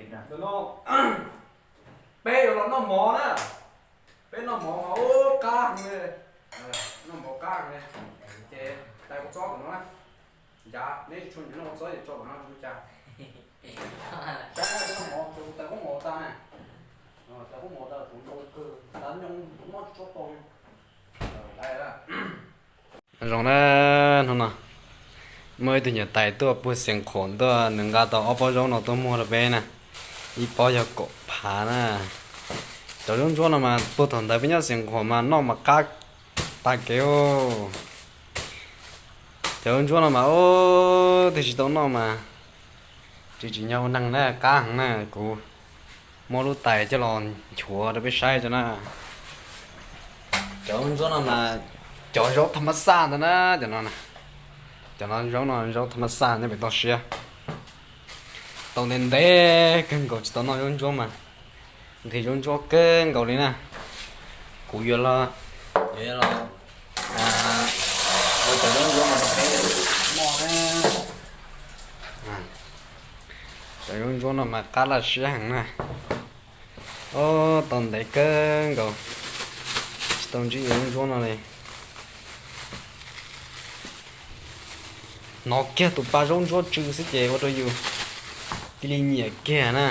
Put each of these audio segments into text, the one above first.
Ntawm no peb yuav los noj mov na. Peb noj mov mas ub qab heev li. Noj mov qab heev li. Ces tais kua txob tom no na. Ncav neb tsis tshua nyiam noj kua txob ces tso tom no tsis ua cas. Saib tais kua mov tas na. Tais kua mov tas tus ntau kawg, tas nyob noj tsis tshua tau. Zoo na, hnub no muaj ib tug niam tais tuaj puag Xeev Khuam tuaj, nws nqa tau ob pob zaub no tuaj muag rau peb na. Ib pob yog kaum phav na. Cov zaub ntsuab no mas puag thaum ntawd peb nyob Xeev Khuam mas noj mas qab tag kev. Cov zaub ntsuab no mas ub, twb tsis tau noj mas tsis tsim nyog ua neeg na, qab heev na. Kuv muab lub tais coj los nchuav rau peb saib tso na. Cov zaub ntsuab no mas cov zaub tham mab xaj ntag na, cov no. Cov no zaub no zaub tham mab xaj nyob pem toj siab. Tau ntev ntev kawg nkaus tsis tau noj zaub ntsuab mas nqhis zaub ntsuab kawg nkaus li na. Kuv yuav los, yuav los ua cov zaub ntsuab no rau peb noj na. Cov zaub ntsuab no mas qab laj siab heev na. Ob, tau ntev kawg nkaus tsis tau ntsib zaub ntsuab no li. Hnov kiag tus pa zaub ntsuab tsw xwb ces ua rau yus cia li nyiam kiag na.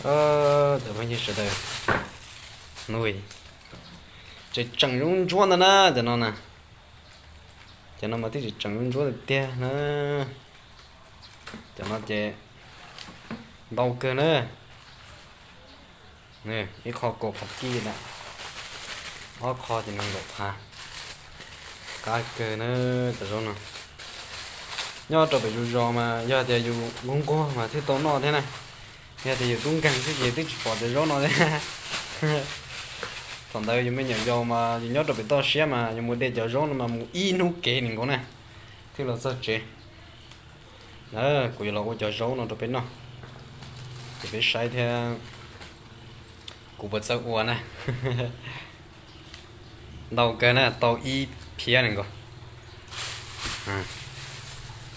Cov phooj ywg sawv daws, tseem tseem zaub ntsuab ntag na, cov no na. Cov no mas twb tseem tseem zaub ntsuab tiag tiag na. Cov no ces ntau kawg na. Ib qho kaum phav kij na, ob qho ces nees nkaum phav. Qab kawg na cov zaub no. Nyob rau pem zos zos mas yog tias yus nquag nquag mas thiaj tau noj thiab na. Yog tias yus tub nkeeg xwb ces twb tsis pom cov zaub no thiab. Thaum ntawd yus me nyuam yaus mas yus nyob rau pem toj siab mas yus mus de cov zaub no mas mus ib hnub kev li nkaus na thiaj los txog tsev. Kuv yuav los ua cov zaub no rau peb noj, ces peb saib thiab kuv puas txawj ua na. Ntau kawg na, tau ib phiab li nkaus.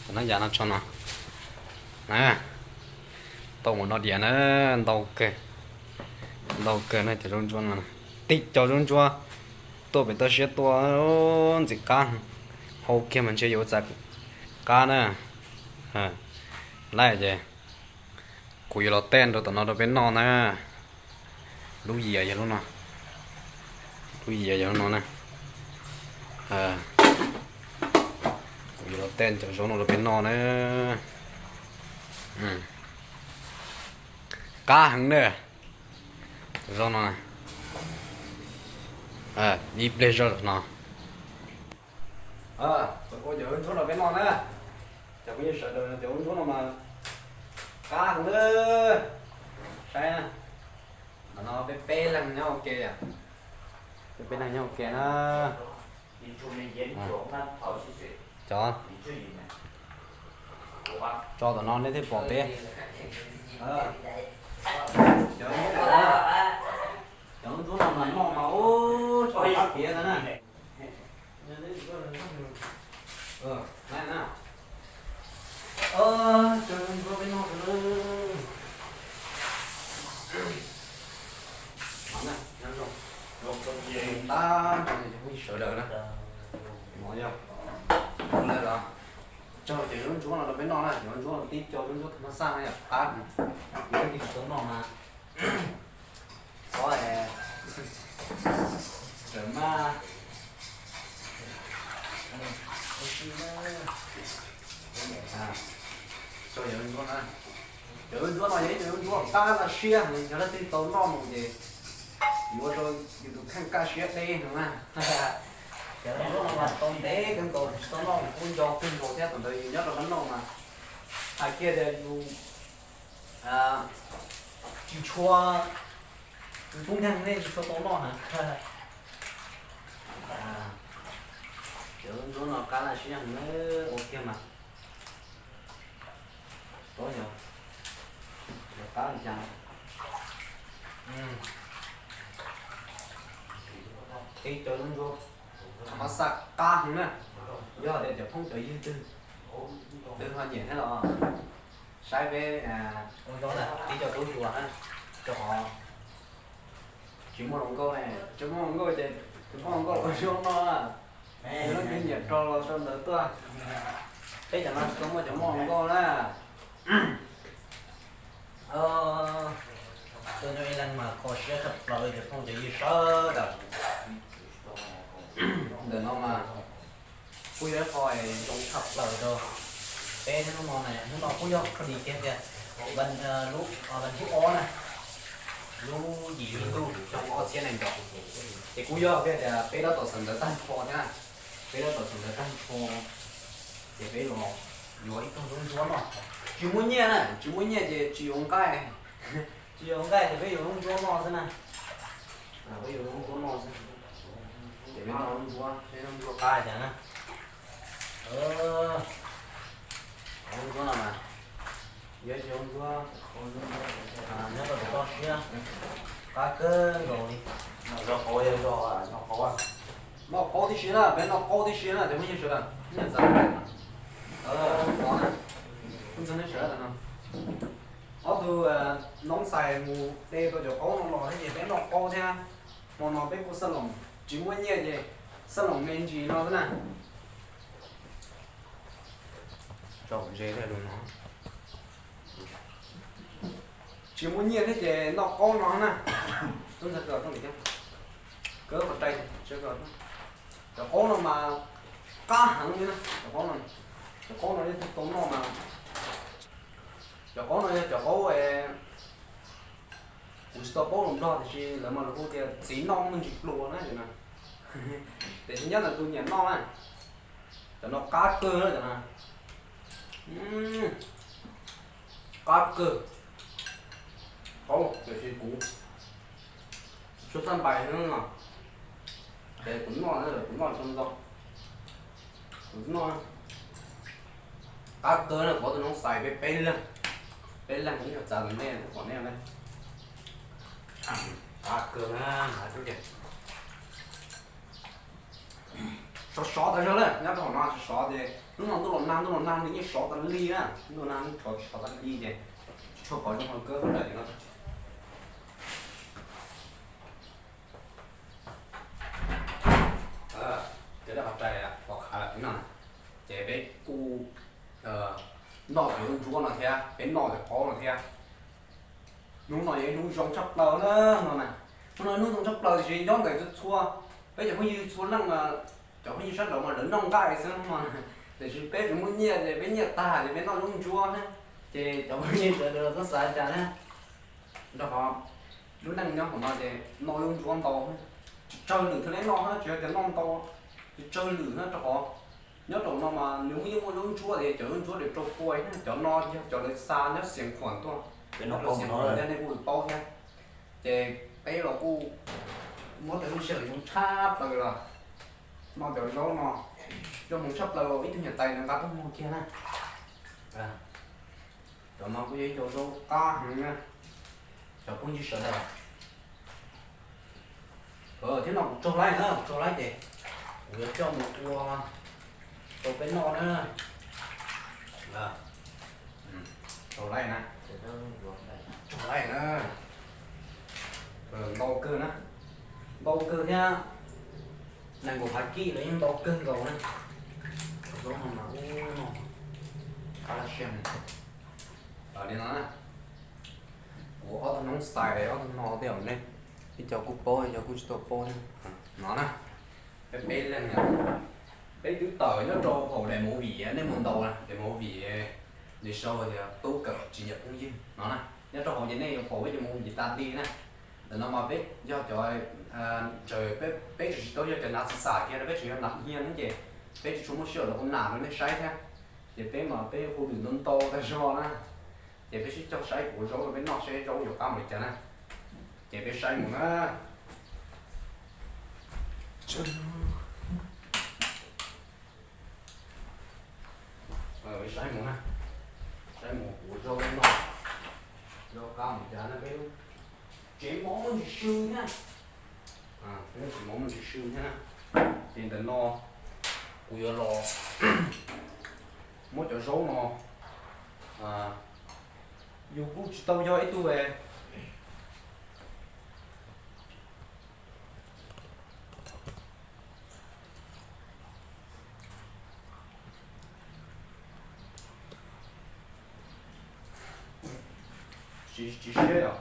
Cov no yam no tso no na, tau mus no diam na, ntau kawg. Ntau kawg na cov zaub ntsuab no, tib co zaub ntsuab tuaj pem toj siab tuaj, ntxim qab, hau kiag mas ntshe yuav ua txav qab na. Lawm ces kuv yuav los tej rau tom no rau peb noj na. Lub yias yog lub no, lub yias yog lub no na. Kuv yuav los tej cov zaub no rau peb noj na. Qab heev na. Zaub no, ib pliag zoj no. Ua cov zaub ntsuab no peb noj na. Cov phooj ywg sawv daws, cov zaub ntsuab no mas qab heev na. Saib na, ntawm no peb peb leeg nyob ua ke, peb peb leeg nyob ua ke na. Cov tso tom no nej thiaj pom peb. Cov zaub ntsuab no mas noj mas ub, tsis qab piav ntag na. Cov zaub ntsuab peb noj tab, sawv daws na. Yog, tso cov zaub ntsuab no rau peb noj na, cov zaub ntsuab no tib co zaub ntsuab tham mas xaj na yom, qab, kuv twb tsis tau noj mas. Xov es, sawv mas, tso cov zaub ntsuab na. Cov zaub ntsuab no yog ib cov zaub ntsuab qab laj siab heev, yog leej twg tau noj mus ces yuav ua rau yus tus kheej kaj siab deb heev na. Cov zaub ntsuab no mas tau ntev kawg nkaus tsis tau noj, kuj nco kawg nkaus thiab, thaum ntawd yus nyob rau qab noj mas hais kiag tias yus tsis tshua, yus tub nkeeg nej tsis tshua tau noj na. Cov zaub ntsuab no qab laj siab heev na, ua kiag mas. Tod yog, qab li cas? Tib co zaub ntsuab tham mas xaj qab heev na. Yog tias cov phooj cov ywg twg, twg ho nyiam thiab los Saib peb ib co tub hluas na, rau qhov tsis muaj hluas nkauj ne, tsis muaj hluas nkauj ces tus poj hluas nkauj los ua zaub noj na. Lub twg nyiam rau los sau ntawv tuaj. Peb cov no tsis tau muaj cov muaj hluas nkauj na. Tuaj nyob ib leeg mas kho siab tshaj plaws cov phooj cov ywg sawv daws. Ntawm no mas kuj yog ib qho zoo tshaj plaws rau peb hnub no, hnub no kuj yog kho di kiag tias lub vas thib ob na, lub yim hli ntuj xyoo ob txhiab nees nkaum, ces kuj yog tias peb tab tom xaws ntawv tag nrho thiab na, peb tab tom xaws ntawv tag nrho, ces peb los yuav ib tug zaub ntsuab noj. Tsis muaj nyiaj na, tsis muaj nyiaj ces tsis yuav nqaij, tsis yuav nqaij ces peb yuav zaub ntsuab noj xwb na. Peb yuav zaub ntsuab noj xwb, ces peb noj zaub ntsuab, peb zaub ntsuab qab cas na. Zaub ntsuab no mas yog ib co zaub ntsuab nyob rau pem toj siab, qab kawg nkaus li. Noj qaub tib si na, peb noj qaub tib si na cov phooj ywg sawv daws, nyiaj txav no, ob tug noob xais mus de tau cov qaub no los thiab ces peb noj qaub thiab. Hmo no peb kuj xab loos, tsis muaj nyiaj ces xab loos me ntsis no xwb na. Tsis muaj nyiaj thiab ces noj qaub no na. Cov qaub no mas qab heev li na, cov qaub no, cov qaub no yog tau noj mas, cov qaub no yog cov qaub kuv tsis tau paub lus Nplog tiam sis lawv mas lus hu tias txiv noj muaj ntsis pluas na cov no. Tiam sis nyob ntawm tus nyiam noj na, cov no qab kawg na cov no. Qab kawg. Qaub tiam sis kuv tsis tshua xav npais no, ces kuv noj, kuv noj tsis ntau, kuv noj. Qab kawg na, kuv tus noob xais peb peb leeg, peb leeg ib nyuag txav ntawm nej pom nej ne. Qab kawg na, sov sov tas zog na, nyob rau hauv no sov sov ces hnub no ntuj los nag, ntuj los nag nws yeej sov tas li na, ntuj los nag nws sov sov tas li ces tsis tshua pom zoo hauv kawg na. Ces dab qhov rais pom qhav lawm no, ces peb kuj noj cov ntsuab no thiab, peb noj cov qaub no thiab. Hnub no yog ib hnub zoo tshaj plaws na, no na. Hnub no hnub zoo tshaj plaws tiam sis nyob ntawm txhua txhua, peb cov phooj ywg txhua leej, cov phooj ywg sab nraud mas lawv noj nqaij xwb no, tiam sis peb tsis muaj nyiaj ces peb nyiaj tag ces peb noj zaub ntsuab na. Ces cov phooj ywg sawv daws txhob xav cas na, rau qhov lub neej nyob hauv no ces noj zaub ntsuab ntau, tsis tsawg lwm thiaj li noj na, tsis yog tias noj ntau, tsis tsawg lwm na, rau qhov nyob rau no mas nws muaj yeej muaj zaub ntsuab tias cov zaub ntsuab lawv rau pua na, cov no yog cov lawv xa nyob Xiav Khuam tuaj, Xiav Khuam thiab nej kuj paub thiab. Ces peb los kuj muab tej lub sij hawm zoo tshaj plaws los noj cov zaub no, zoo hmoov tshaj plaws, ib tug niam tais nws nqa tuaj muag kiag na. Cov no kuj yog ib co zaub qab heev na, cov phooj ywg sawv daws. Thiab no kuv tsaug laib na, kuv tsaug laib ces kuv yuav coj mus ua rau peb noj na. Tsaug laib na, tsaug laib na. Ntau kawg na, ntau kawg thiab. Nees nkaum phav kij los yeej ntau kawg nkaus na. Zaub no mas ub no, qab laj siab. Li no na, kuv ob tug noob xais ob tug no tej zaum nej ib co kuj paub ib co kuj tsis tau paub thiab. No na, peb peb leeg, peb twb tawm nyob rau hauv daim movie nej mus ntaus na, daim movie nws sau tias tub kawm tsis nyiam phooj ywg no na. Nyob rau hauv ces nej yuav pom peb cov movie tas li na. Ntawm no mas peb yog cov, peb tseem tsis tau yog cov nav xis xam kiag, peb tseem yog nav hnia no ces peb tsis tshua muaj sij hawm los ua nam rau nej saib thiab. Ces peb mas peb hu lwm ntau ntau tag zog na. Ces peb sib cog saib kuv ua zaub rau peb noj saib zaub yuav qab npaum li cas na. Ces peb saib mus na. Peb saib mus na, saib mus kuv ua zaub peb noj, zaub qab npaum li cas na. Peb lub tsev mov muaj ntsis sw thiab, peb lub tsev mov muaj ntsis sw thiab na. Ces ntawm no kuv yuav los muab cov zaub no Yus kuj tsis tau yog ib tug tsis siab os.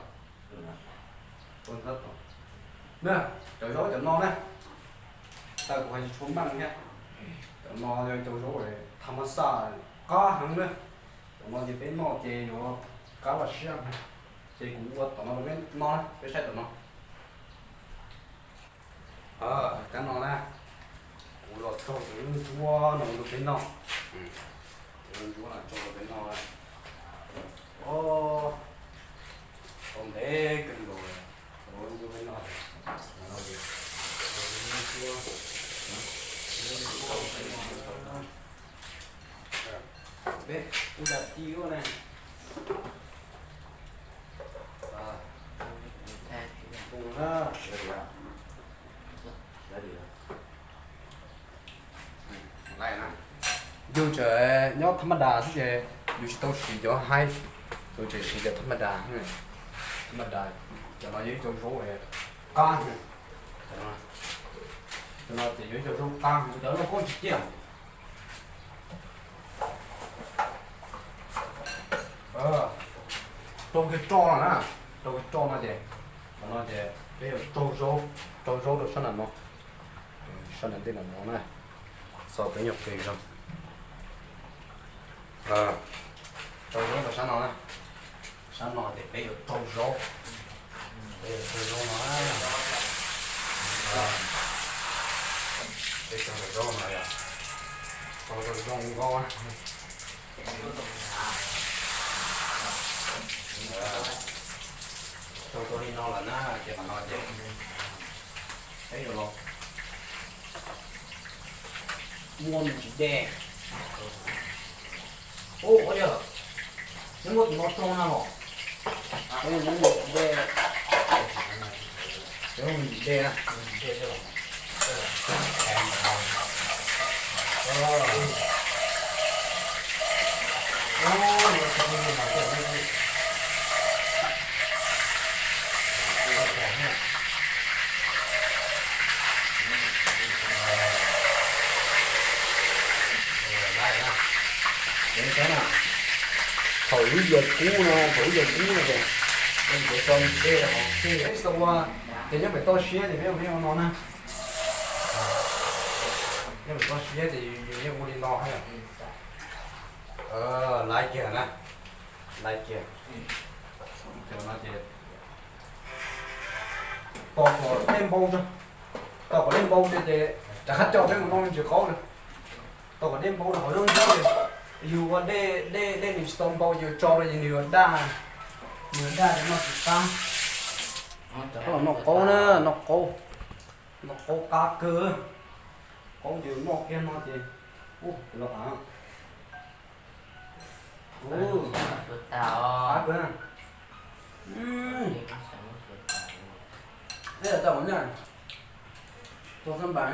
Na, cov zaub cov no na, tau kuv hais tsis tshua meej thiab. Cov no yog cov zaub tha mas xaj qab heev na. Cov no ces peb noj ces yuav qab loj siab. Ces kuv ua tom no rau peb noj na, peb saib tom no. Kab no na, kuv los tso cov ntsuab no rau peb noj. Cov ntsuab no tso rau peb noj. Tau ntev kawg nkaus, tso rau peb noj. Peb ua yam ti ua ne. Yus tseem nyob thab maj das xwb ces yus tsis tau siv cov haib, yus tseem siv cov thab maj das. Thab maj das, cov no yog ib co zaub qab, cov no ces yog ib co zaub qab, cov no koj tsis ciaj. Rau kiag roj no na, rau kiag roj no ces, no ces peb yuav raug zaub, raug zaub rau sab nram no, sab nram ntej nram no na, txog peb nyuag qis zog. Raug zaub rau sab no na, sab no ces peb yuav raug zaub, peb yuav raug zaub no, peb raug zaub no yom, raug zoo nkauj. Raug tau li no lawm na ces qhov no ces peb yuav los muab me ntsis dej. Ub, ua yog neb muab tus no rau na los, peb muab me ntsis dej, peb muab me ntsis dej na. Thaum wb yog kub no, thaum wb yog kub no ces, ces tso me ntsis dej rau hauv, ces nyob pem toj siab ces peb ua li no na. Nyob pem toj siab ces yus yeej ua li no thiab. Laiv kiag na, laiv kiag. Cov no ces tos kom dej npau, tos kom dej npau ces rov qab coj peb mus noj me ntsis qaub na. Tos kom dej npau rau qhov zoo nkauj, yus ua dej, dej, dej nws tsis tau npau ces yus tso rau ces nws yuav daj, nws yuav daj ces noj tsis qab. Cov no noj qaub na, noj qaub, noj qaub qab kawg. Qaub ces noj kiag no ces, ub, los qab. Qab kawg. Ib yam tau na, tua xab npas,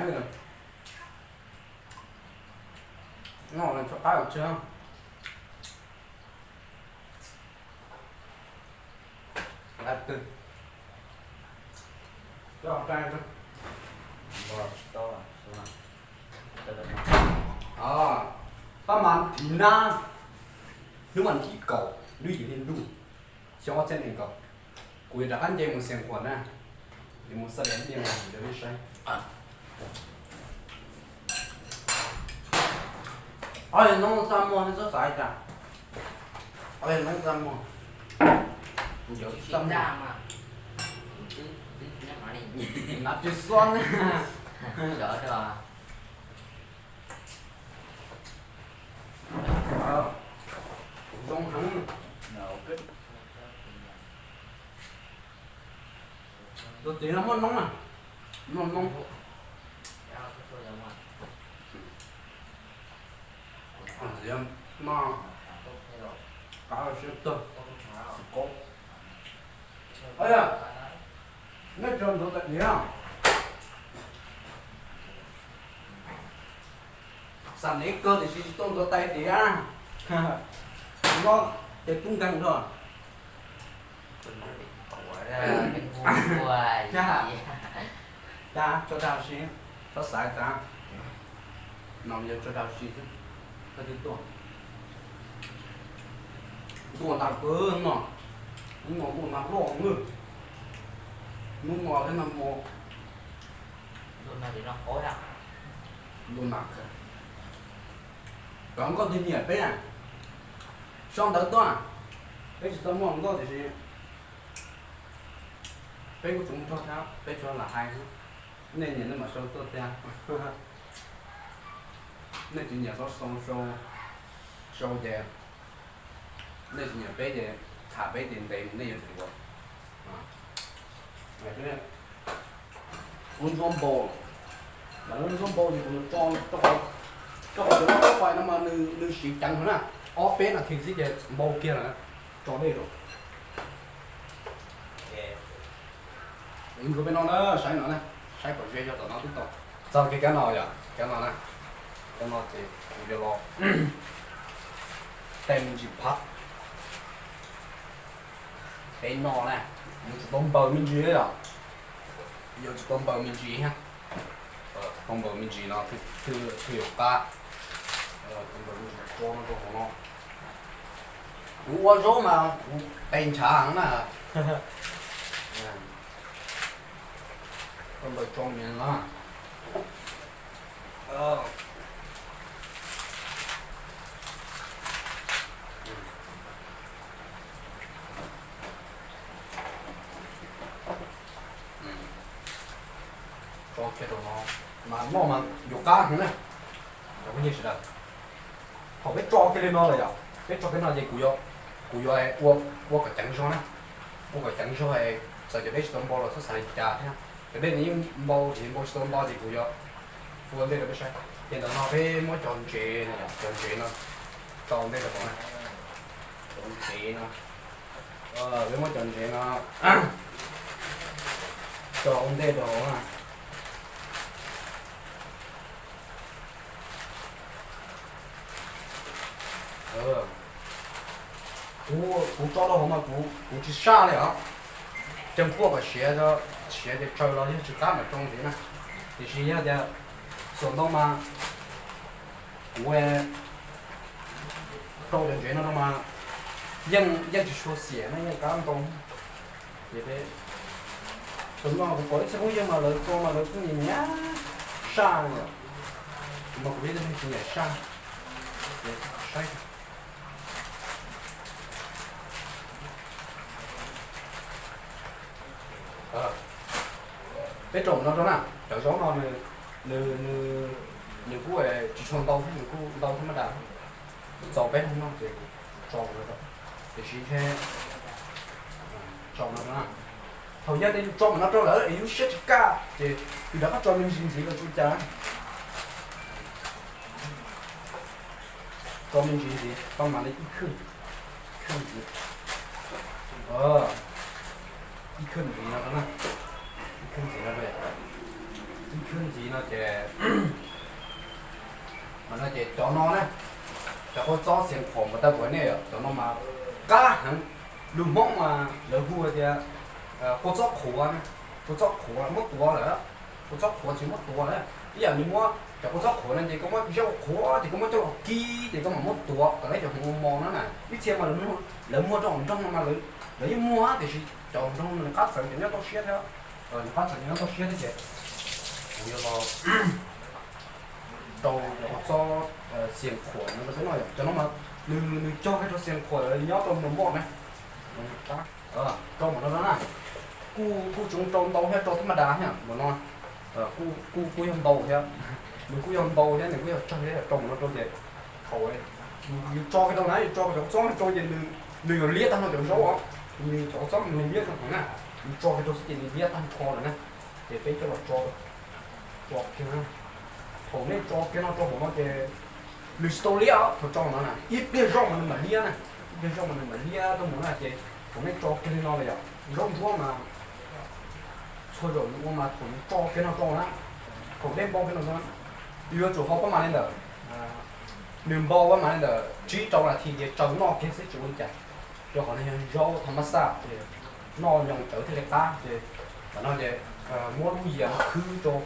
noj tsis qab tsi. Pab mas thim nab, hnub vas thib kaum lub yim hli ntuj, xyoo ob txhiab nees nkaum, kuv yuav rov qab nce mus Xiav Khuam na, yuav mus xa dej ntiaj rau nej saib. Ob yog noob txaj muag txhob xav li cas, ob yog noob txaj muag, txaj muag, nav tsis xua na. Zoo heev. Tus txiv no muaj noob na, muaj noob. Tus txiv no qab siab tag. Ua yog, nej tso ntxuav tais diav na. Xam nev kawg tiam sis tsis tau ntxuav tais diav. Noj ces tub nkeeg dhau. Cas tso dag si, txhob xav cas, no yog tso dag si xwb, koj twb tuaj. Ntuj nag kawg no, hnub no ntuj nag loj nawb, hnub no thiab nag hmo ntuj nag kawg. Cov nkauj twg nyiam peb, sau ntawv tuaj. Peb tsis tau muaj hluas nkauj tiam sis peb kuj tseem nrog thiab, peb tsuas lam hais xwb. Nej nyiam nej mam sau tuaj tiag. Nej tsis nyiam txhob sau, sau ces nej tsis nyiam peb ces tham peb ces ntev mus nej yuav tsum ua. Lub ntsab npau, mas lub ntsab npau ces kuv tso rau qhov cov npau fais no mas nws siv ceev heev na, ob peb nas this xwb ces npau kiag lawm, tso dej rau. Ntxuav peb no na, saib no na, saib kom ze yog tom no twb tau. Txog kiag kab no yom, kab no na, kab no ces kuv yuav los tej me ntsis phab. Peb no na, yuav tsum tau npaws me ntsis yom, yuav tsum tau npaws me ntsis thiab. Tau npaws me ntsis no thiaj yuav qab. Tau npaws me ntsis tso no rau hauv no. Kuv ua zaub mas kuv tes ntshav heev na. Tau npaws tso me ntsis no. Tso kiag rau no, mas noj mas yuav qab heev na. Cov phooj ywg sawv daws, thaum peb tso kiag li no lawm yom, peb tso kiag no ces kuv yuav, kuv yuav ua, ua kom ceev zog na, ua kom ceev zog, txawm cov dej tsis tau npau los txhob xav li cas thiab. Cov dej nws yeej npau, npau tsis tau npau ces kuv yuav ua ntej rau peb saib. Ces ntawm no peb muab cov ntsev, cov ntsev no tso ntej rau hauv na, cov ntsev no, peb muab cov ntsev no tso ua ntej rau hauv na. Kuv, kuv tso rau hauv mas kuv, kuv tsis saj li os. Ces kuaj kom siav, siav ces tsaws los yog tsis qab mam rau ntxiv na. Tiam sis yog tias xuas ntoo mas kuv rau cov ntsev no rau mas yeej, yeej tsis tshua xiam na, yeej qab ntau. Ces peb, xuas no kuv pom ib txhia phooj ywg mas lawv tso mas lawv kuj nyiam nyiam saj yom, mas kuv ib tug tsis nyiam saj. Ces saib, peb rau no rau na, cov zaub no nws, nws kuj tsis tshua ntau thiab, nws kuj ntau thab maj das, txaus peb leeg noj ces tso no rau. Tiam sis ntshe tso no rau na, thaum yog tias yus tso mam no rau lawm es yus siab tsis kaj ces yus rov qab tso me ntsis ntxiv los tsis ua cas. Tso me ntsis ntxiv, tau mas li ib khwb, khwb ntxiv, ib khwb ntxiv no, ib khwb ntxiv no, ib khwb ntxiv no ces, no ces cov no na, cov kua txob xiav qhuav mas tau kuv nej, cov no mas qab heev. Lus Hmoob mas lawv hu tias kua txob qhuav, kua txob qhuav muab tuav lawm, kua txob qhuav tsis muab tuav lawm. Ib yam li muab cov kua txob qhuav no ces koj muab zeb qhuav ces koj muab coj los kib ces koj mam muab tuav kom lawv cov hmoov mos no na. Ib txhia mas lawv muag rau hauv nroog no mas lawv yeej muag tiam sis cov nroog nws qab txawv ces nyob toj siab thiab, nws qab txawv ces nyob toj siab thiab ces kuv yuav los rau cov kua txob xiav qhuav no rau peb noj yom. Cov no mas nws, nws cog kiag rau xiav qhuav lawv nyob rau mos mos na. Rau mam no rau na, kuj, kuj tseem rau ntau thiab, rau thab maj das thiab mas no, kuj, kuj yog ntau thiab, nws kuj yog ntau thiab, nws kuj yog tsawg thiab, rau mam no rau ces thaum yus tso kiag rau na, yus tso cov kua txob rau ces nws yuav liab tag nrho cov zaub os. Nws cov kua txob nws liab rau hauv na, yus tso kiag rau xwb ces nws liab tag nrho lawm na. Ces peb coj los tso, tso kiag na. Thaum nej tso kiag no rau hauv no ces nws tsis tau liab os, thaum tso no na ib pliag zoj mas nws mam liab na, ib pliag zoj mas nws mam liab tuaj mus na. Ces thaum nej tso kiag li no lawm yom, zaub ntsuab mas txhua zaus nws ua mas thaum nws tso kiag no rau na, thaum dej npau kiag no, yuav tsum ho pab mas li ntawm, nws npau pab mas li ntawm tsib rau nas this ces tsaws noj kiag xwb tsis ua li cas, rau qhov nws yog zaub thas mas xaj ces Noj nyoos tawv thiaj li qab ces, tam no ces muab lub yias no khwb rau,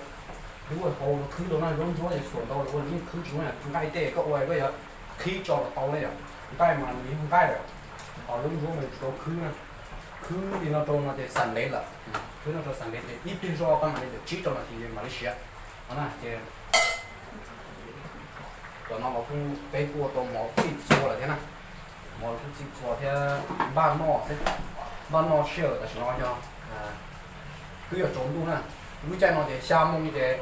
lub hau no khwb rau na, zaub ntsuab ces xuas ntau lawm ua yeej khwb tsis muaj nqaij tej, koj ua koj yuav qhib tso los tau na yom. Nqaij mas nws yog nqaij lawm, ho zaub ntsuab mas tsis tau khwb na. Khwb li no rau no ces xam ntev lawm, khwb no rau xam ntev ces ib pliag zoj pab mam li tsib rau nas this mam li siav no na ces. Tam no los kuj peb kuj ua tau mov txij txhua lawm thiab na. Mov los kuj txij txhua thiab, npaj noj xwb, npaj noj sij hawm tam sim no yog twb yuav tsaus ntuj na. Lub caij no ces xya moo ces,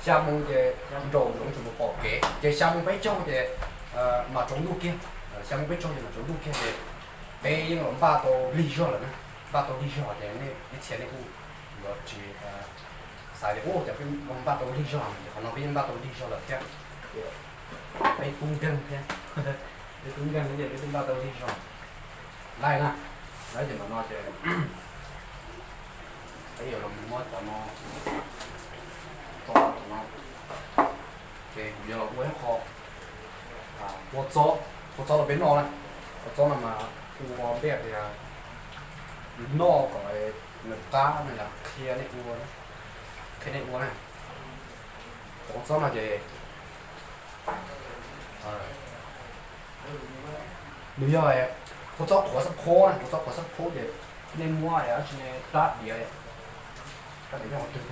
xya moo ces nraum zoov tseem pom kev ces xya moo peb caug ces mam tsaus ntuj kiag, xya moo peb caug ces mam tsaus ntuj kiag ces peb yeej los npaj tau lig zog lawm na. Npaj tau lig zog ces nej ib txhia nej kuj yuav tsis xav tias ua cas peb npaj tau lig zog, ces qhov no peb yeej npaj tau lig zog lawm thiab. Peb tub nkeeg thiab, peb tub nkeeg ces peb twb npaj tau lig zog. Laij na, laij ces ntawm no ces peb yuav los muab cov no tso no, ces kuv yuav los ua ib qho kua txob, kua txob los peb noj na. Kua txob no mas kuv ua npej tias noj kom nws qab no yog qhia nej ua, qhia nej ua na. Cov kua txob no ces nws yog kua txob qhuav xab phob na, kua txob qhuav xab phob ces nej muab dab tsi ne, rab diav, rab diav nyob qhov twg,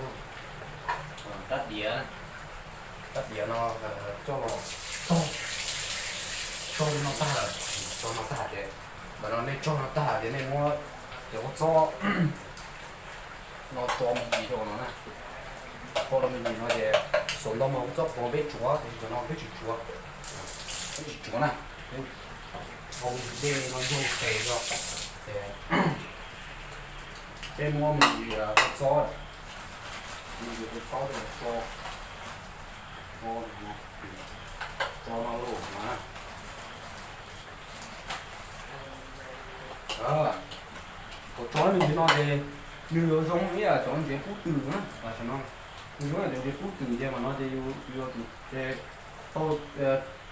rab diav, rab diav no coj los txog, txog li no tag lawm, txog no tag ces, ntawm no nej txog no tag ces nej muab cov kua txob no tso me ntsis rau no na. Tso rau me ntsis no ces, xuas ntau mas kua txob qhuav peb tsuav, tiam sis cov no peb tsis tsuav, peb tsis tsuav na. Peb hau dej no nrog qes tso, ces peb muab me ntsis kua txob, me ntsis kua txob tso, tso no los na. Thaum tso me ntsis no ces nws yuav zoo ib yam cov ntsev kub twm na, tam sim no nws zoo ib yam cov ntsev kub twm ces mas no ces yus yuav tsum ces tau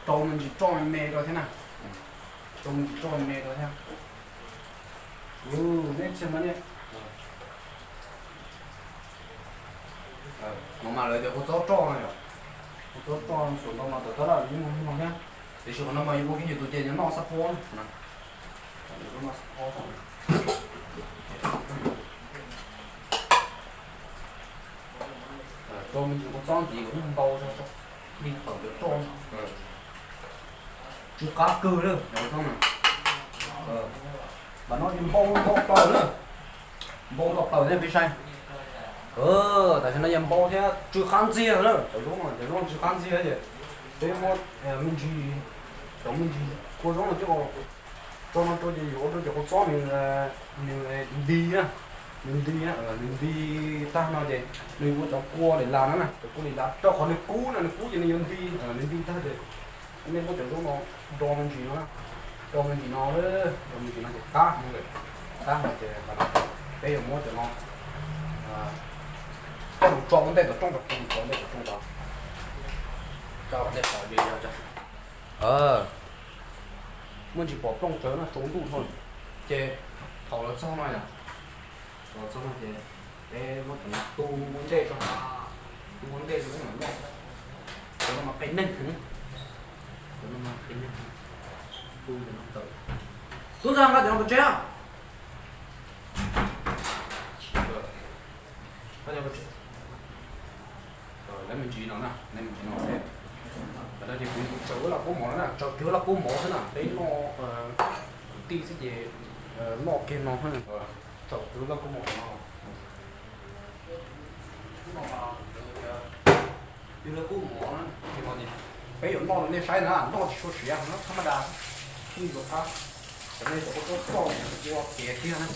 rau me ntsis roj me me rau thiab na, rau me ntsis roj me me rau thiab. Nej txhia mas ne, no mas lawv tias kua txob roj no yom, kua txob roj xuas ntau mas tawm tab laj yeej muag muag thiab, tiam sis qhov no mas yus ua kiag yus tus ces yus noj xab phob na. Rau me ntsis kua txob ntxiv kom npau zog li tawm cov roj, tsw qab kawg lawm. Mas no ces npau nto plaws na, npau nto plaws thiab peb saib. Tam sim no yog npau thiab tsw qab ntxiag na, cov zaub no cov zaub tsw qab ntxiag ces peb muab me ntsis, cov me ntsis kua zaub no coj tso no rau ces yuav ua rau cov kua txob nws nti na, nws nti na, nws nti tag no ces nws yuav ua cov kua li las no na, cov kua li las rau qhov nws kub na, nws kub ces nws yuav nti, nws nti tag ces nej muab cov zaub no do me ntsis no, do me ntsis no, do me ntsis no ces qab, qab no ces peb yuav muab cov no coj mus tso ua ntej tom rooj, tso ua ntej tom rooj tod, tso ua ntej tom yog muaj ntsis pom plooj tsawv no tsaus ntuj dhau, ces thaum lawv txog no yom, thaum lawv txog no ces peb muab cov no tu ua ntej tso, tu ua ntej tso, cov no mas qis neeg heev, cov no mas qis neeg heev, tu cov no tawm, tub ntxawg nqa cov no pov tseg. Lawv me ntsis no na, lawv me ntsis no thiab. Tam no ces kuv tsaws wb laj kub mov no na, tsaws kiag wb laj kub mov xwb na, peb noj kwv tij xwb ces noj kiag no xwb. Tsaws kiag wb laj kub mov no. Yog laj kub mov no ces peb yuav noj rau nej saib na, noj tsis tshua siav no, thab maj das, yeej yuav qab. Cov nej cov kua txob roj ua kev tiag na.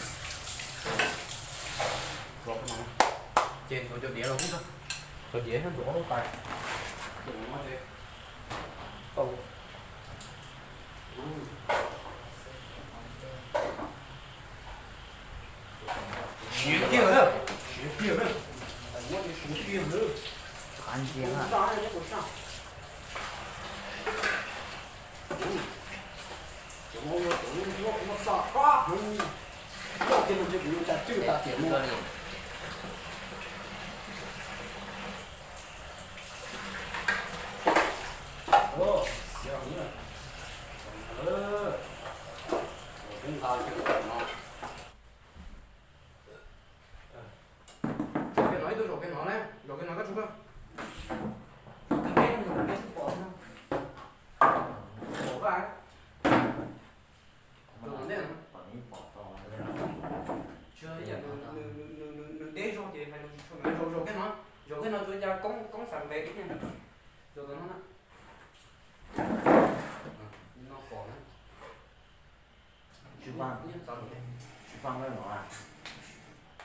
Ces ntxuav cov diav los, cov diav thiab ntxuav ob lub tais, ces tau. Siav tiag lawm, siav tiag lawm, muab siav tiag lawm. Qab ntsia na. Cov no yog cov lub ncuab kuv muab xa qab heev, coj Ces kuv yuav ua cas cwj tas tiam no. Zaum kiag no ib tug, zaum kiag no na, zaum kiag no koj tsuj koj. Pom koj, zaum tom ntej no. Tsis yog, nws deb zog ces hais lus tsis tshua, zaum kiag no, zaum kiag no tsuas cas koob, koob fab npe ib niag, zaum tom no na. No pom na. Tsis faj, tsis faj no.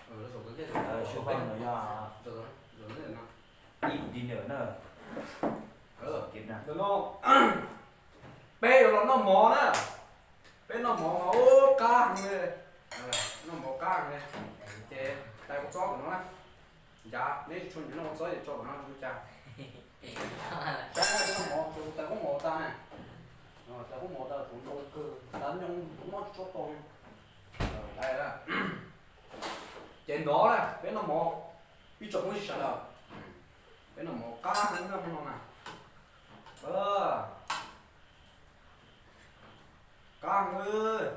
Zaum tom ntej, zaum tom ntej no. Ib dinner na. Peb yuav los noj mov na. Peb noj mov mas ub qab heev li. Noj mov qab heev li. Ces tais kua txob tom no na. Ncav, neb tsis tshua nyiam noj kua txob ces tso tom no tsis ua cas. Saib noj mov, tais kua mov tas na. Tais kua mov tas kuv ntau kawg, tab nyob tsis tshua tau. Ces nov na, peb noj mov, ib tsoom Hmoob sawv daws, peb noj mov qab heev no na. Qab heev.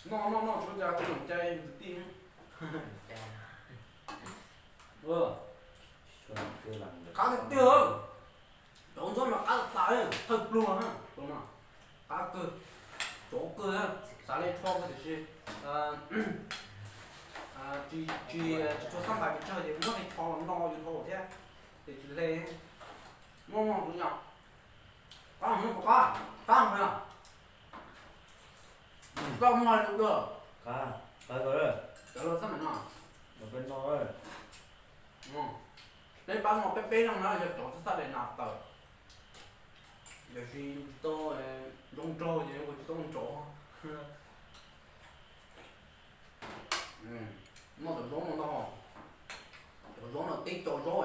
Noj noj noj tsuav cas kuv cai kwv tij. Qab tiag tiag. Cov ntxob mas qab tas, thawj pluag, qab kawg. Cov kawg, xav li rho kawg tiam sis tsis, tsis tshua xab npais pes tsawg ces muab li rho los no yus dhau thiab, ces tsis hle. Muaj muaj kuv yog qab, qab na. Koj muaj hais lus dua. Cov laus xab maim no, peb pab no peb peb leeg na yog cov txawj txawj daim nas tawm, tiam sis yus tsis tau zoo nraug ces yus tsis tau nrov. Noj cov zaub no ntag, cov zaub no teb co zaub,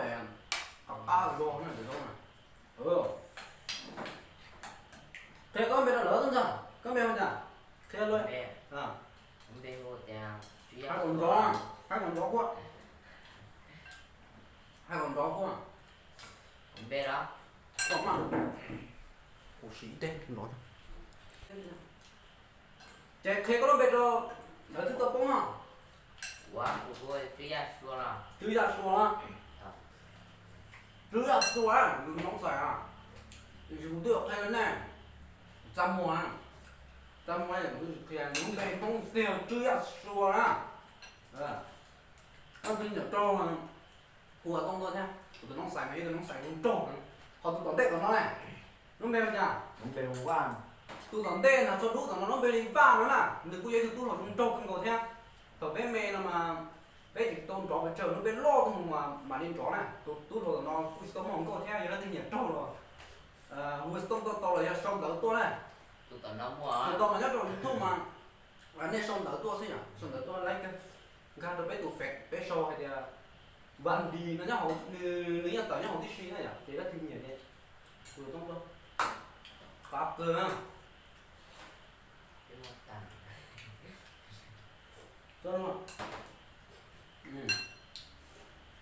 qab qab zog na cov zaub na. Qhia koj npe rau lawv tuaj ntag, koj npe hu cas? Qhia luag. Hais kom nrov, hais kom nrov kuj, hais kom nrov kuj. Kuv npe los? Kuv siv ib teg nrov. Ces qhia koj lub npe rau lawv twb tau poob no. Kuv, kuv hu Tswv Yaj Sua los. Tswv Yaj Sua los? Tswv Yaj Sua, Hmoob Xais a. Tiam sis kuv twb qhia nej, txaj muag, txaj muag kuv twb tsis qhia, lub npe Hmoob tiag Tswv Yaj Sua na. Koj twb nyiam raug, hu ua Tooj tuaj thiab, kuv tus Hmoob Xais mas ib tug Hmoob Xais zoo nraug. Ho tus tom ntej tom no ne, lub npe hu cas? Tus tom ntej no txog dub tom no lub npe li Vaj no na, nws kuj yog ib tug tub hluas zoo nraug kawg nkaus thiab. Thaum peb me no mas peb tsis tau nrov pes tsawg, hnub peb loj tuaj mus mas mam li nrov na. Tus tub hluas tom no kuj tsis tau muaj hluas nkauj thiab, yog leej twg nyiam raug los hu Tooj tuaj tau los yog sau ntawv tuaj na. Tus tom no mas nyob rau YouTube mas nej sau ntawv tuaj xwb yom, sau ntawv tuaj like, nkag rau peb tus Face peb sau hais tias Vaj Dis no nyob hauv, nws yeej tawm nyob hauv tib si na yom, ces leej twg nyiam ces hu Tooj tuaj. Qab kawg.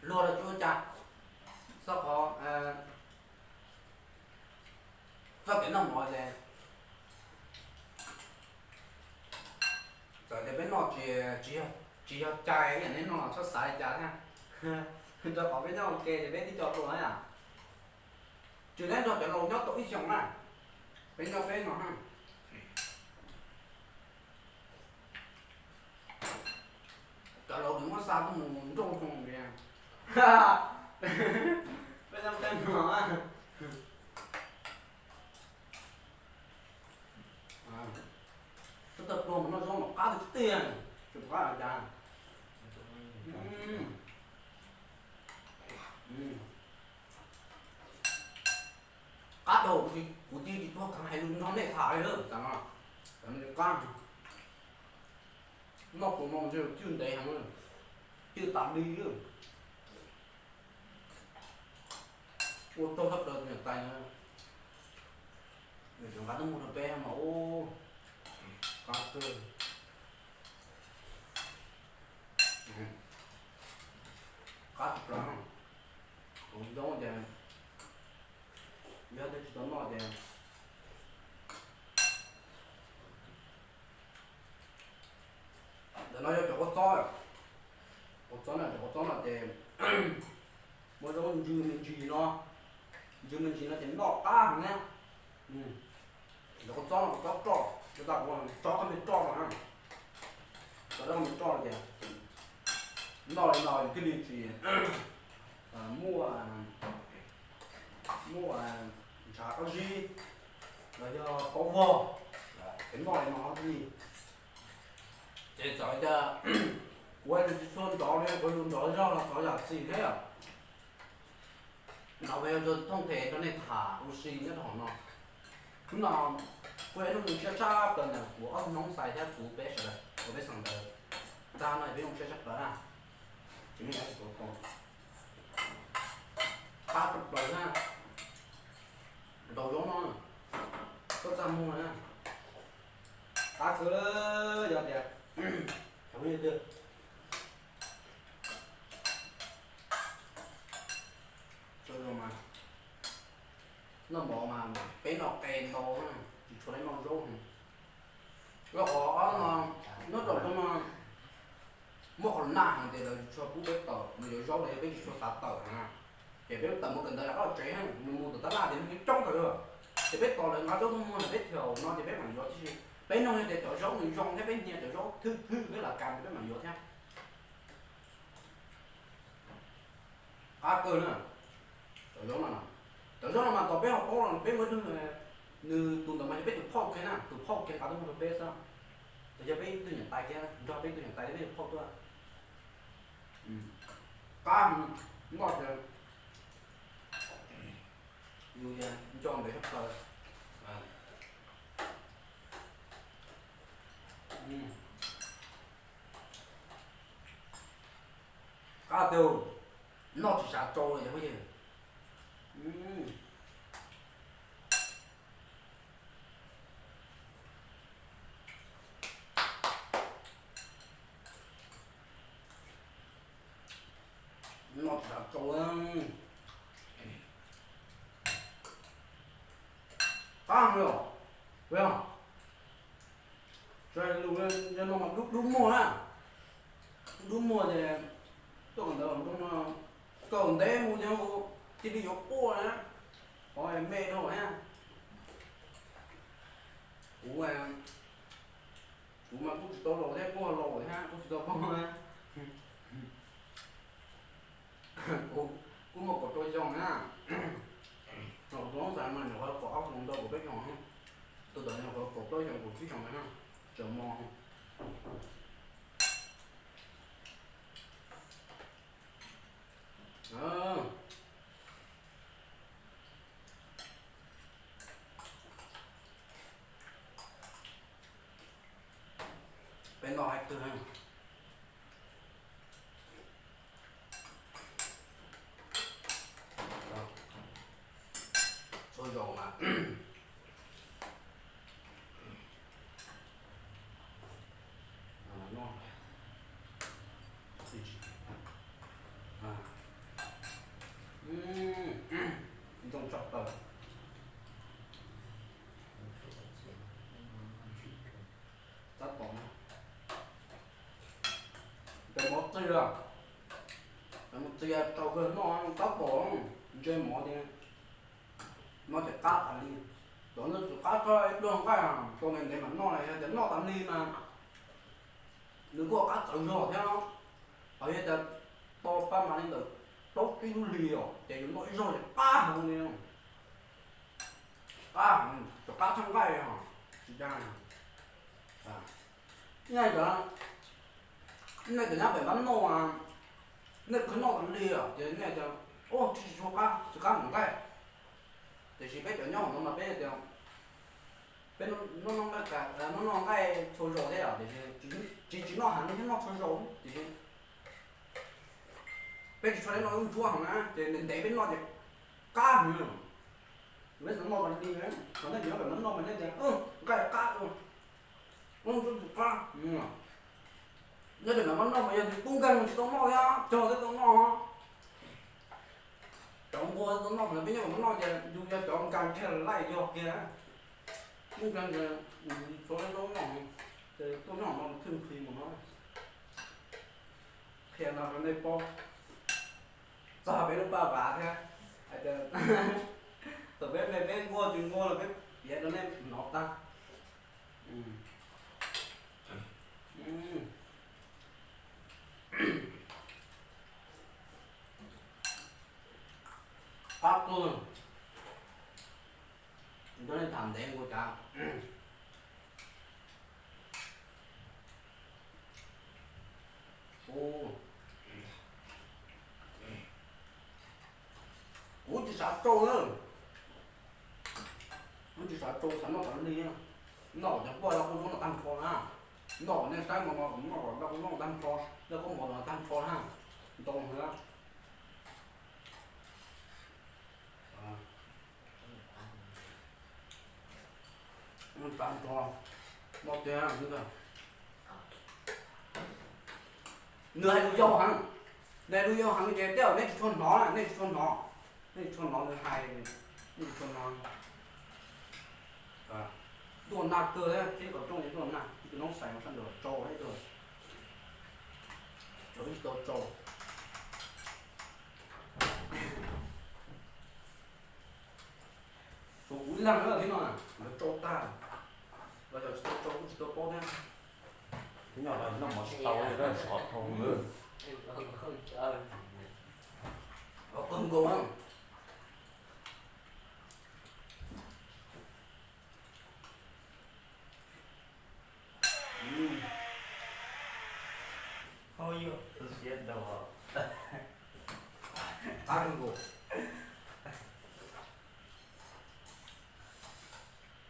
Luag los tsis ua cas, xab qhov txoj kev noj mov ces txawm tias peb noj tsis, tsis yog cai ib yam nej noj los txhob xav li cas thiab, rau qhov peb nyob ua ke ces peb tib co hluas na yom. Tsis neb nrog cov laus nyob tau ib xyoos na, peb nyob peb no na. Cov laus nws muab xa tuaj mus nrauj zoo li, peb nyob peb no. Koj tawg pluag mas noj zaub mas qab tiag tiag, tsis qab cas. Qab dhau, kuv cia tsis tuag kheev hais lus nrog nej tham li lawm, tam no, tam no qab. Noj pluas no mas ntshe cwj ntev heev, cwj tas li. Ua tsaug tshaj plaws tus niam tais na. Nws tseem nqa tuaj muag rau peb mas ub, qab kawg, qab tshaj plaws. Kuv ntsoov tias yog leej twg tsis tau noj ces ntawm no yog cov kua txob, kua txob no, cov kua txob no ces muaj zaub ntsws me ntsis no, ntsws me ntsis no ces noj qab heev na. Cov kua txob no kua txob roj, cov tau kuv tso qab me roj no na, tso qab me roj ces noj li no yus thiaj li tsis muaj, muaj ntshav qab zib los yog qaub vog, ces noj li no thiaj li. Ces txawm tias kuv tsis tshua nrov li, kuv yus nrov zog los txog yam txim thiab. Ntawd yog thooj them rau nej tham ua si nyob rau hauv no. Hnub no kuj yog ib hnub zoo siab tshaj plaws ntawm kuv ob tug noob xais thiab kuv peb sawv daws, kuv peb xeem ntawd. Tag no peb zoo siab tshaj plaws na, tsis muaj nyob tsis tau tau. Qab tshaj plaws na, daus zaub no, tuaj txaj muag na. Qab kawg, yog tias cov phooj ywg twg tau zoo mas noj mov mas peb noj qe ntau, tsis tshua noj zaub. Rau qhov ob no nyob rau zoo no muaj qhov naj heev ces lawv tsis tshua pub peb tawm mus yuav zaub los yog peb tsis tshua xav tawm na. Ces peb tawm mus kawm ntawv rov qab los tsev, mus mus tom tab laj ces neeg coob kawg li. Ces peb tos lawv nqa zaub tuaj muag ntawm peb thaum no ces peb mam yuav tib si. Peb nug yog tias cov zaub nws zoo thiab peb nyiam cov zaub thwj thwj peb lam kas ces peb mam yuav thiab. Qab kawg na, cov zaub no, cov zaub no mas tos peb ho paub los peb muaj ib tug, nws tus ntawd mas yog peb tus phauj kiag na, tus phauj kiag nqa tuaj muag rau peb xwb. Ces yog peb ib tug niam tais kiag, nrog peb ib tug niam tais peb tus phauj tuaj. Qab, noj ces yus nco ntawd tshaj plaws. Qab tiag, noj tsis sav tsau li cov phooj ywg. Noj tsis sav tsau. Qab heev li os. Ua, txawm lus yog no mas dub dub muag na, dub dub muag ces tuaj kawm ntawv los zoo no, kawm ntev mus ces cia li yuav quaj na, qhov me dhau na. Kuv, kuv mas kuj tsis tau laus thiab, kuj laus thiab, kuj tsis tau poob na. Kuv muaj kaum rau xyoo na, kuv tus noob xaiv mas nyuam qhuav kaum ob xyoos ntau kuv peb xyoos, tus ntawd nyuam qhuav kaum plaub xyoos kaum tsib xyoos na, tseem mos. Peb noj hais twg, txhua zaus mas noj ntxoov tshaj plaws. Tab tom, cov mov txias, cov mov txias tsaus kawg noj tab tom, ntse mov ces noj ces qab tas li. Cov no tus qab tshaj ib pluag nqaij, tau ntev ntev mam noj, yog tias noj tas li mas nws kuj qab txawv zog thiab no. Hos yog tias tau paj mas li ntawm plaub tsib lub hlis os ces yus noj ib zaug ces qab heev li. Qab heev, cov qab tshaj nqaij os, tsis dag. Nej cov, nej cov nyab pem npab noj, nej khwv noj tas li os ces nej tias, ub, tsis tshua qab, tsis qab npaum nqaij. Tiam sis peb cov nyob hauv no mas peb tias, peb noj noj nqaij txhua zaus thiab os, tiam sis tsis, tsis noj heev thiab noj txhua zaus, tiam sis peb tsis tshua noj lub ntsuab heev na ces ntev ntev peb noj ces qab heev. Peb xav noj mas li, qhov nej nyob pem mab noj mas nej tias nqaij qab, ub, tsis qab. Nyob pem mab noj mas yog tus tub nkeeg tsis tau noj thiab, cog thiaj tau noj. Cov nquag tau noj, peb nyob pem mab noj ces yus yog cov nkeeg kiag laij yog kiag. Tub nkeeg ces tsis tau noj, ces tuaj noj no thwj nqhis mus no. Qhia no rau nej paub, txog peb lub paj vav thiab hais tias thaum peb me peb nquag tsis nquag los peb piav rau nej hnov tag. Qab kawg. Coj nej tham ntev nkaus cas. Kuv tsis xav tsau na. Kuv tsis xav tsau, xav noj cov li, noj cov poj dab qhuas noj tag nrho na. Noj nej saib mov no, noj dab qhuas noj tag nrho, noj koob mov no tag nrho na. Ntoo na. Tag nrho, noj tiag. Nws hais lus yau heev, nws hais lus yau heev ces tej zaum nej tsis tshua hnov, nej tsis tshua hnov, nej tsis tshua hnov nws hais, nej tsis tshua hnov. Tuaj nag kawg thiab, qhov rooj tuaj nag, ib tug noob xais sab nraud tsau ib tug, tsau ib tsis tau tsau. Tshuav kuv ib leeg na thiab no, lawv tsau tag, los yog tsis tau tsau kuj tsis tau paub thiab. Ib nyuag noj mov tsis tau li, qhov dhau lawm. Qhov kawg nkaus na. Qab kawg nkaus.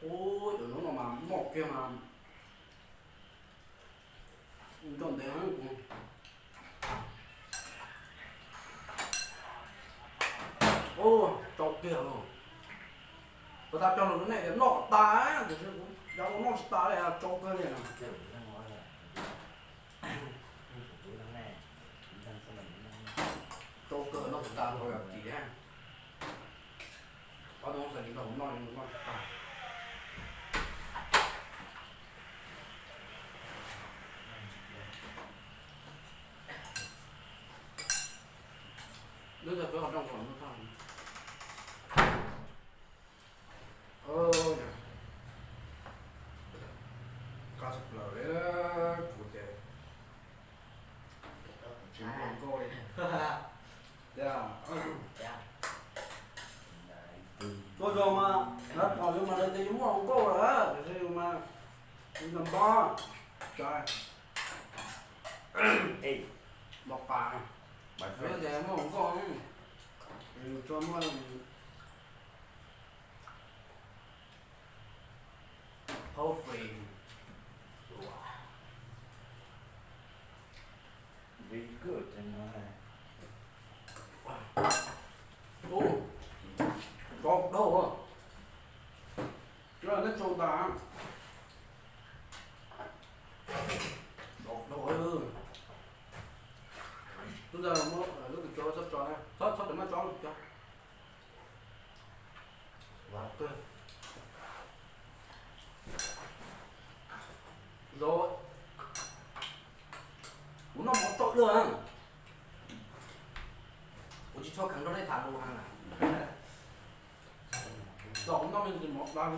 Ub, cov noob no mas noj kiag mas nroj ntev. Ub, tsau kiag los. Kuv tau cog lus rau nej tias noj kom tas, tiam sis kuv cov ua noj tsis tas li, tsau kawg li. Tsau kawg noj tsis tas, noj yog kim. Ob tug xav li noj, noj noj tsis tas. Lub tag peb qhov rooj kom lub tag. Qab tshaj plaws li, kuv ces tsis muaj nkauj li. Tuaj zog mas lawv pom yus mas lawv tias yus muaj hluas nkauj lawm, tiam sis yus mas yus npog cas, npog qas, lawv tias muaj hluas nkauj, yus tsuas muaj coffee. Ub, tsau dhau, nej tsau tas, tsau dhau. Lub ntawd muab lub tus tsau tso, tso, txhob tso, maj tso lub tus tsau. Kuv noj mov tsau dua, kuv tsis tshua kheev nrog nej tham lus heev. Los kuv noj me ntsis mov dab.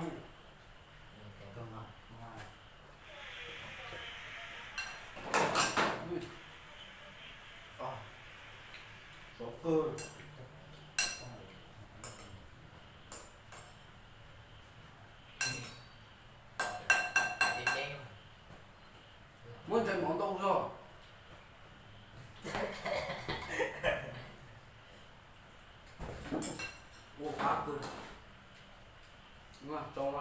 Tsau kawg. Muab ntsaig mov ntau zog. Ua qab kawg. Tsau no,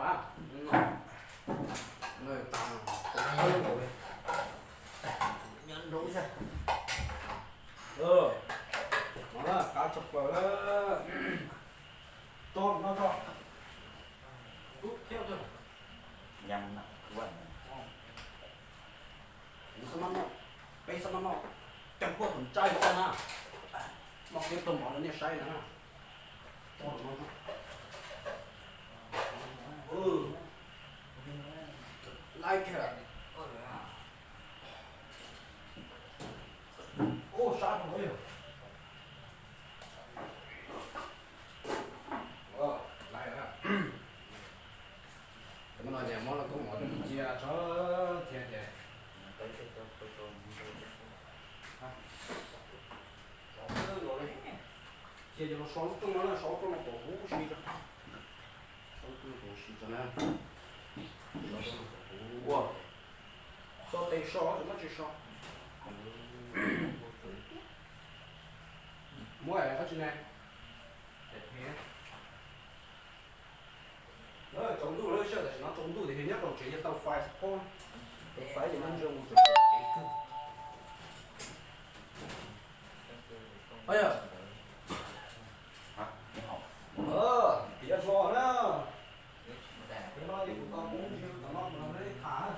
no tas, nyob nraud xwb. Qab tshaj plaws. Tso no tso. Kuv xav noj, peb xav noj, noj cov huaj tus ntsaib ntsaib na, noj kiag tau mov rau nej saib na. Like it. Ua sab rau yog. Cov no ces muab los koob mov cia tso thiab ces cia cov no so lub rooj no na, so lub rooj no kom huv si tso, so lub rooj no kom huv si tso na, so lub rooj no kom huv, so tes so, muab tsis so. Muab dab tsi ne? Tsaus ntuj lawm, tam sim no tsaus ntuj tiag, nyob rau tsev yuav tau fais pob, tau fais ces muab ntsia mus tsev kawg. Yog, piav hlo na. Piav hlo ces kuv tau kuv ntsia tom no mus los nej tham.